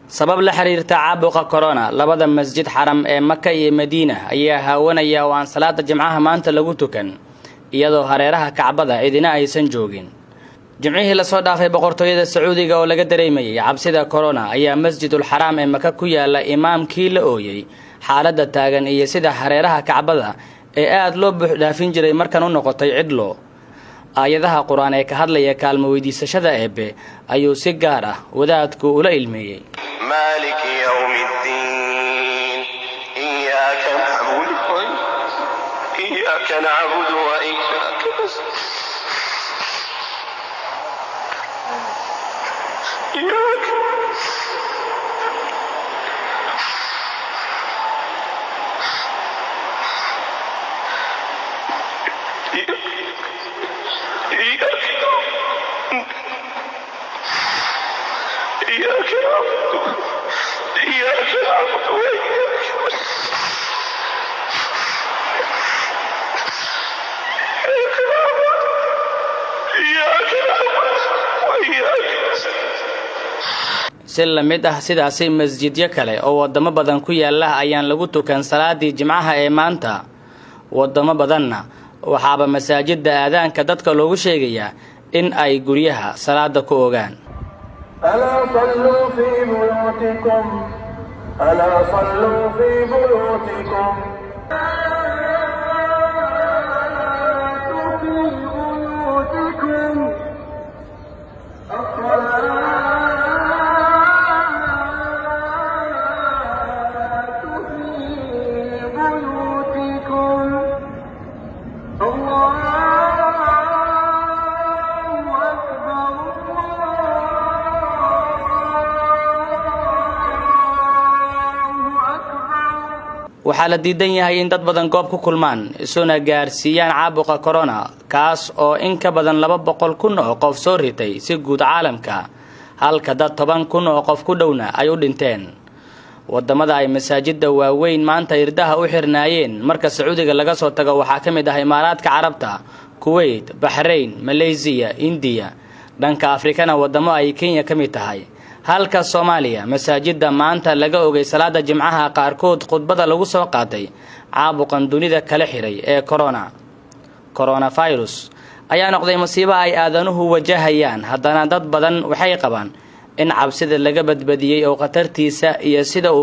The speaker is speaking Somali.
Sabab la xiriirta caabuqa corona, labada masjid xaram ee Maka iyo Madiina ayaa haawanaya oo aan salaada Jimcaha maanta lagu tukan, iyadoo hareeraha Kacbada cidina aysan joogin. Jimcihii lasoo dhaafay, Boqortooyada Sacuudiga oo laga dareemayay cabsida corona ayaa Masjidul Xaraam ee Maka ku yaala imaamkii la ooyey xaaladda taagan iyo sida hareeraha Kacbada ee aada loo buuxdhaafin jiray markan u noqotay cidlo. Aayadaha Qur-aan ee ka hadlaya kaalmo weydiisashada Eebbe ayuu si gaar ah wadaadku ula ilmeeyey. مالك يوم الدين إياك نعبد إياك نعبد وإياك نستعين إياك إياك إياك نعبد إياك نعبد وإياك إياك نعبد إياك نعبد وإياك نستعين. Si la mid ah sidaasi, masjidyo kale oo wadamo badan ku yaala ayaan lagu tukan salaadii Jimcaha ee maanta. Wadamo badanna waxaaba masaajidda aadaanka dadka loogu sheegayaa in ay guryaha salaada ku ogaan. ألا صلوا في بيوتكم، ألا صلوا في بيوتكم، في بيوتكم، الصلاة في بيوتكم، الله أكبر، الله أكبر. Waxaa la diidan yahay in dad badan goob ku kulmaan isuna gaarsiiyaan caabuqa corona, kaas oo in ka badan 200,000 oo qof soo ritay si guud caalamka, halka dad 10,000 oo qof ku dhowna ay u dhinteen. Wadamada ay masaajida waaweyn maanta irdaha u xirnaayeen marka Sacuudiga laga soo tago waxaa ka mid ah Imaaraadka Carabta, Kuwait, Baxrayn, Maleysiya, Indiya. Dhanka Afrikana wadamo ay Kenya ka mid tahay, halka Soomaaliya masaajida maanta laga ogay salaada Jimcaha qaarkood khudbada lagu soo qaatay caabuqan dunida kala xiray ee corona. Coronavirus ayaa noqday masiibo ay aadanuhu wajahayaan. Haddana dad badan waxay qabaan in cabsida laga badbadiyey oo khatartiisa iyo sida uu